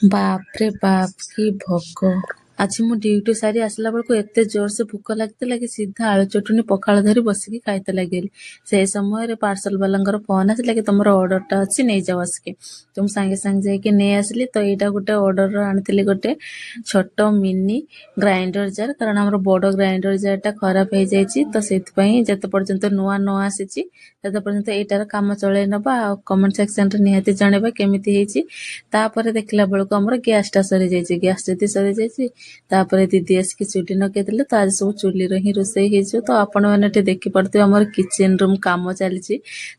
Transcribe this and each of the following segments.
ବାପରେ ବାପ, କି ଭୋକ! ଆଜି ମୁଁ ଡ୍ୟୁଟି ସାରି ଆସିଲା ବେଳକୁ ଏତେ ଜୋରସେ ଭୋକ ଲାଗିଥିଲା କି ସିଧା ଆଳୁ ଚଟଣି ପଖାଳ ଧରି ବସିକି ଖାଇତେ ଲାଗିଲି। ସେଇ ସମୟରେ ପାର୍ସଲ ବାଲାଙ୍କର ଫୋନ୍ ଆସିଲା କି ତମର ଅର୍ଡ଼ରଟା ଅଛି, ନେଇଯାଅ ଆସିକି। ତ ମୁଁ ସାଙ୍ଗେ ସାଙ୍ଗେ ଯାଇକି ନେଇ ଆସିଲି। ତ ଏଇଟା ଗୋଟେ ଅର୍ଡ଼ର ଆଣିଥିଲି, ଗୋଟେ ଛୋଟ ମିନି ଗ୍ରାଇଣ୍ଡର ଜାର୍, କାରଣ ଆମର ବଡ଼ ଗ୍ରାଇଣ୍ଡର ଜାର୍ଟା ଖରାପ ହେଇଯାଇଛି। ତ ସେଇଥିପାଇଁ ଯେତେ ପର୍ଯ୍ୟନ୍ତ ନୂଆ ନ ଆସିଛି, ସେତେ ପର୍ଯ୍ୟନ୍ତ ଏଇଟାର କାମ ଚଳେଇ ନେବା। ଆଉ କମେଣ୍ଟ ସେକ୍ସନରେ ନିହାତି ଜଣେଇବା କେମିତି ହେଇଛି। ତାପରେ ଦେଖିଲା ବେଳକୁ ଆମର ଗ୍ୟାସଟା ସରିଯାଇଛି। ଗ୍ୟାସ୍ ଯଦି ସରିଯାଇଛି, ତାପରେ ଦିଦି ଆସିକି ଚୁଲି ଲଗେଇଦେଲେ। ତ ଆଜି ସବୁ ଚୁଲିରେ ହିଁ ରୋଷେଇ ହେଇଯିବ। ତ ଆପଣମାନେ ଏଠି ଦେଖିପାରୁଥିବେ, ଆମର କିଚେନ ରୁମ୍ କାମ ଚାଲିଛି।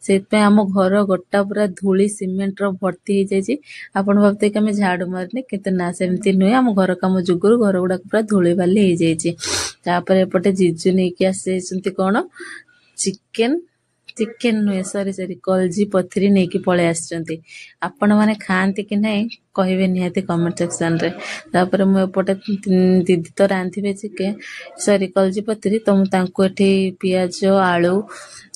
ସେଇଥିପାଇଁ ଆମ ଘର ଗୋଟା ପୁରା ଧୂଳି ସିମେଣ୍ଟର ଭର୍ତ୍ତି ହେଇଯାଇଛି। ଆପଣ ଭାବୁଥିବେ କି ଆମେ ଝାଡୁ ମାରିନି, କିନ୍ତୁ ନା, ସେମିତି ନୁହେଁ। ଆମ ଘର କାମ ଯୋଗୁରୁ ଘର ଗୁଡାକ ପୁରା ଧୂଳି ବାଲି ହେଇଯାଇଛି। ତାପରେ ଏପଟେ ଜିଜୁ ନେଇକି ଆସିଯାଇଛନ୍ତି କ'ଣ? ଚିକେନ, ଚିକେନ ନୁହେଁ, ସରି ସରି, କଲଜି ପଥରି ନେଇକି ପଳେଇ ଆସିଛନ୍ତି। ଆପଣମାନେ ଖାଆନ୍ତି କି ନାହିଁ, କହିବେ ନିହାତି କମେଣ୍ଟ ସେକ୍ସନରେ। ତାପରେ ମୁଁ ଏପଟେ, ଦିଦି ତ ରାନ୍ଧିବେ ଚିକେନ, ସରି, କଲଜି ପଥରି। ତ ମୁଁ ତାଙ୍କୁ ଏଠି ପିଆଜ, ଆଳୁ,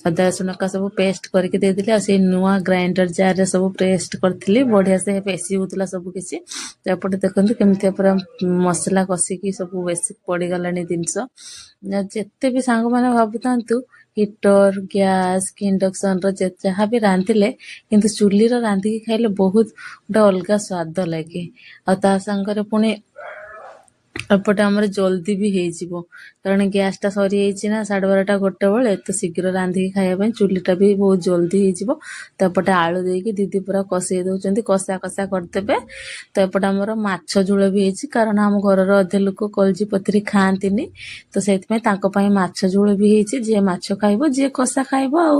ଅଦା ରସୁଣ ସବୁ ପେଷ୍ଟ କରିକି ଦେଇଦେଲି। ଆଉ ସେଇ ନୂଆ ଗ୍ରାଇଣ୍ଡର ଜାରରେ ସବୁ ପେଷ୍ଟ କରିଥିଲି, ବଢ଼ିଆ ସେ ପେଶି ହେଉଥିଲା ସବୁ କିଛି। ତ ଏପଟେ ଦେଖନ୍ତୁ, କେମିତି ପୁରା ମସଲା କଷିକି ସବୁ ବେଶୀ ପଡ଼ିଗଲାଣି ଜିନିଷ। ଯେତେ ବି ସାଙ୍ଗମାନେ ଭାବୁଥାନ୍ତୁ, ହିଟର, ଗ୍ୟାସ୍ କି ଇଣ୍ଡକ୍ସନର ଯାହା ବି ରାନ୍ଧିଲେ, କିନ୍ତୁ ଚୁଲିର ରାନ୍ଧିକି ଖାଇଲେ ବହୁତ ଗୋଟେ ଅଲଗା ସ୍ୱାଦ ଲାଗେ। ଆଉ ତା ସାଙ୍ଗରେ ପୁଣି ଏପଟେ ଆମର ଜଲ୍ଦି ବି ହେଇଯିବ, କାରଣ ଗ୍ୟାସଟା ସରିଯାଇଛି ନା 12:30 1ଟା ବେଳେ। ଏତେ ଶୀଘ୍ର ରାନ୍ଧିକି ଖାଇବା ପାଇଁ ଚୁଲିଟା ବି ବହୁତ ଜଲ୍ଦି ହେଇଯିବ। ତ ଏପଟେ ଆଳୁ ଦେଇକି ଦିଦି ପୁରା କଷେଇ ଦେଉଛନ୍ତି, କଷା କଷା କରିଦେବେ। ତ ଏପଟେ ଆମର ମାଛ ଝୋଳ ବି ହେଇଛି, କାରଣ ଆମ ଘରର ଅଧେ ଲୋକ କଲଜି ପଥରି ଖାଆନ୍ତିନି। ତ ସେଇଥିପାଇଁ ତାଙ୍କ ପାଇଁ ମାଛ ଝୋଳ ବି ହେଇଛି। ଯିଏ ମାଛ ଖାଇବ, ଯିଏ କଷା ଖାଇବ ଆଉ